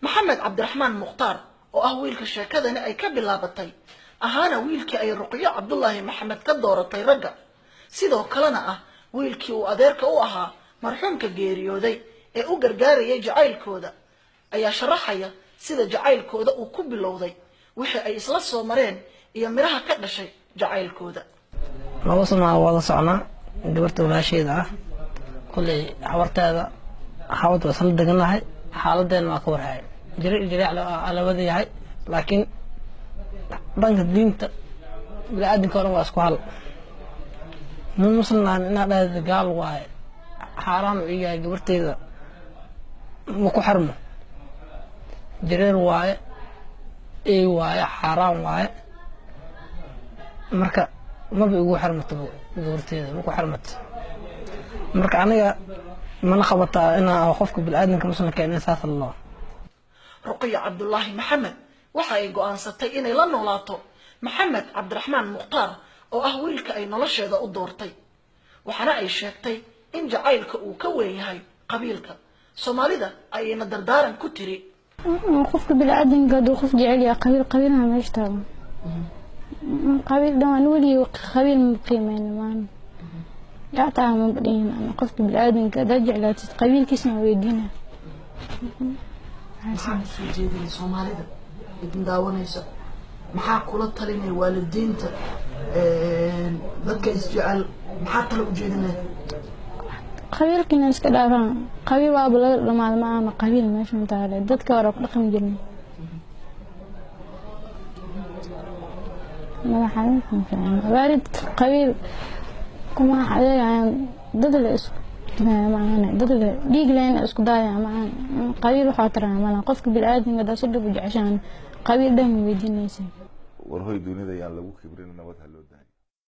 Maxamed Cabdiraxmaan Mukhtaar oo ah wiilka sheekadani ay ka bilaabatay, ahaana wiilkii ay Ruqyo Cabdulaahi Maxamed ka dooratay ragga, sidoo kalena ah wiilkii uu adeerka u ahaa marxuumka geeriyooday ee u gargaarayay jacaylkooda, ayaa sharaxaya sida jacaylkooda uu ku bilowday, wixii ay isla soo mareen iyo midhaha ka dhashay jacaylkooda. 2 sano aan wada socnaa gabarta walaasheeda ah. Kolley habarteeda xawad waa isla degan lahay, xaaladeena waa ka warhaya, jire jireec la wada yahay, laakiin dhanka diinta biniaadamka o dhan waa isku hal. Nin muslim aan inaa dhahda gaal waaye xaaraan u yahay, gabarteyda ma ku xirmo. Jareer waaye, ey waaye, xaaraan waaye. Marka maba igu xirmato gabarteyda, ma ku xirmato. Marka aniga mana qabataa inaa qofka biniaadamka muslimka in saas loo Ruqiya Cabdulaahi Maxamed waxa ay go'aansatay inay la noolaato Maxamed Cabdiraxmaan Mukhtaar oo ah wiilka ay nolosheeda u doortay, waxaana ay sheegtay in jacaylka uu ka weyn yahay qabiilka Soomaalida, ayayna dardaaran ku tiri. Qofka biniaadanka hadduu qof jecel yahay, qabiil qabiilna meesha taalo, qabiil dhan waan weligii qabiil ma qiimeyna maan gataa ma badhihin. Qofka biniaadanka haddaad jeclaatid, qabiilkiisna waa weydiina. Maxaa kusoo jeedinay Soomaalida idin daawanaysa? Maxaa kula talinaya waalidiinta dadka isjecel? Maxaa tala u jeedinaya? Qabiilkiina iska dhaafaan, qabiil waaba laga dhamaada. Ma aana qabiil meeshan taale, dadka hore ku dhaqmi jirnay. Madax xanuunka ma fiicna. Waalidka qabiil kuma adeegayaan, dad la isku maahane, dad la dhiig lehna isku daaya maahan. Qabiil waxaa taraa malaha. Qofka biniaadamka haddaa si dhab u jeceshaan, qabiil dhan ma weydiinaysa. War hoy, dunida yaan lagu kibrin, nabad ha loo dahay.